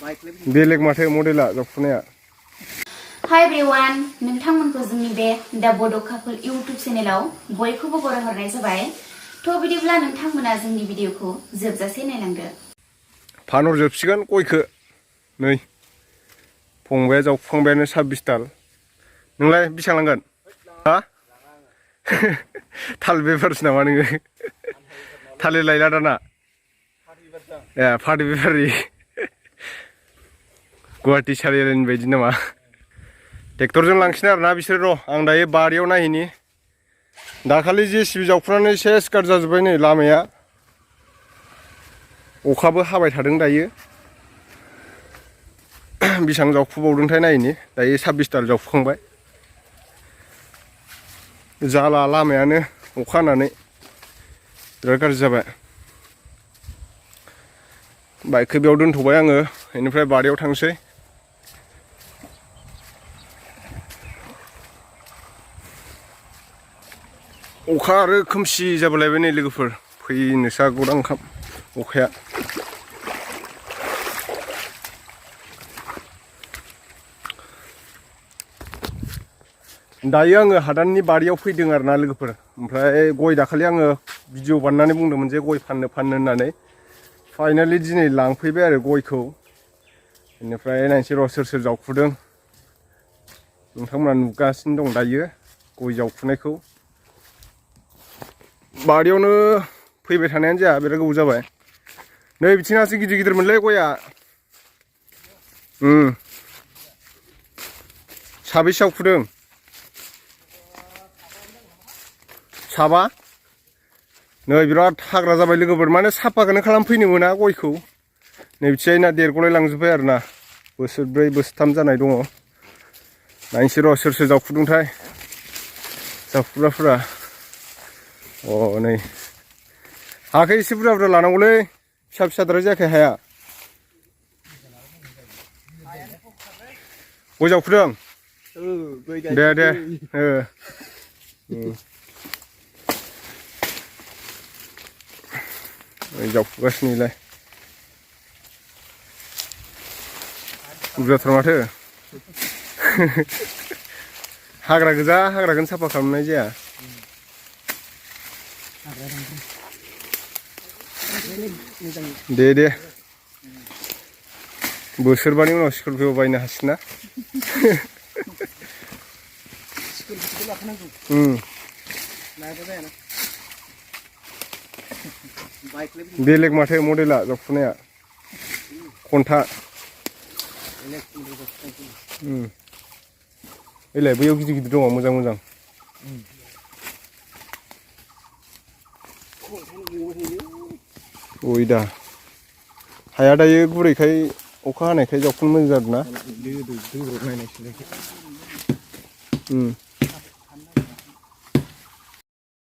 बेलेग माथो मडेला जावफुनाया। Hi everyone, नोंथांमोनखौ जोंनि बे दा बड' कापल इउट्यूब चेनेलाव बयखौबो बरायहरनाय जाबाय। थ' बिदिब्ला नोंथांमोना जोंनि भिडिअखौ जोबजासे नायलांदो। फानहरजोबसिगोन गयखौ नै फंबाया जावफुखांबायानो 26 दाल। नोंलाय बेसेबां लांगोन? हा थाल बेफारसो नामा नोङो? थालिर लायला दाना ए फाथै बेफारि गुवाहाटि सारियालिनि बायदि नामा? ट्रेक्टरजों लांसिन आरोना बिसोर। र' आं दायो बारियाव नायहैनि। दाखालि जेसिबि जावफुनानै सेस गाज्रि जाजोब्बाय नै लामाया। अखाबो हाबाय थादों दायो। बेसेबां जावफुबावदोंथाय नायनि। दायो 26 दाल जावफुखांबाय। जाला लामायानो अखा हानानै बिराद गाज्रि जाबाय। बाइकखौ बेयाव दोनथ'बाय आङो। बेनिफ्राय बारियाव थांसै। अखा आरो खोमसि जाबोलायबाय नै लोगोफोर। फैनोसो हागौदां अखाया। दायो आङो हादाननि बारियाव फैदों आरोना लोगोफोर। ओमफ्राय गय दाखालि आङो भिडिअ बानायनानै बुंदोंमोन जे गय फाननो होननानै। फाइनालि दिनै लांफैबाय आरो गयखौ। बेनिफ्राय नायनोसै र' सोर सोर जावफुदों। नोंथांमोना नुगासिनो दं दायो गय जावफुनायखौ। बारियावनो फैबाय थानायानो जाया, बिराद गोबाव जाबाय। नै बिथिंनासो गिदिर गिदिरमोनलै गया। साबेसे जावफुदों? 7? नै बिराद हाग्रा जाबाय लोगोफोर। माने साफाखौनो खालामफैनो मोना गयखौ। नै बिथिंजायना देरग'लाय लांजोब्बाय आरोना। बोसोरब्रै बोसोरथाम जानाय दङ। नायनोसै र' सोर सोर जावफुदोंथाय जावफुग्राफोरा। नै हाखौ एसे बुरजा बुरजा लानांगौलै। फिसा फिसाद्राय जायाखै हाया। गय जावफुदों? दे दे जावफुगासिनो इलाय। बुरजाथार माथो। हाग्रा गोजा, हाग्राखौनो साफा खालामनाय जाया। दे दे बोसोरबानि उनाव स्करपिय' बायनो हासिगोन ना? बेलेग माथो मडेला जावफुनाया। खन्था एलाय बैयाव गिदिर गिदिर दङ मोजां मोजां। गय दा हाया दायो गुरैखाय अखा हानायखाय जावफुनो मोजां जादों ना?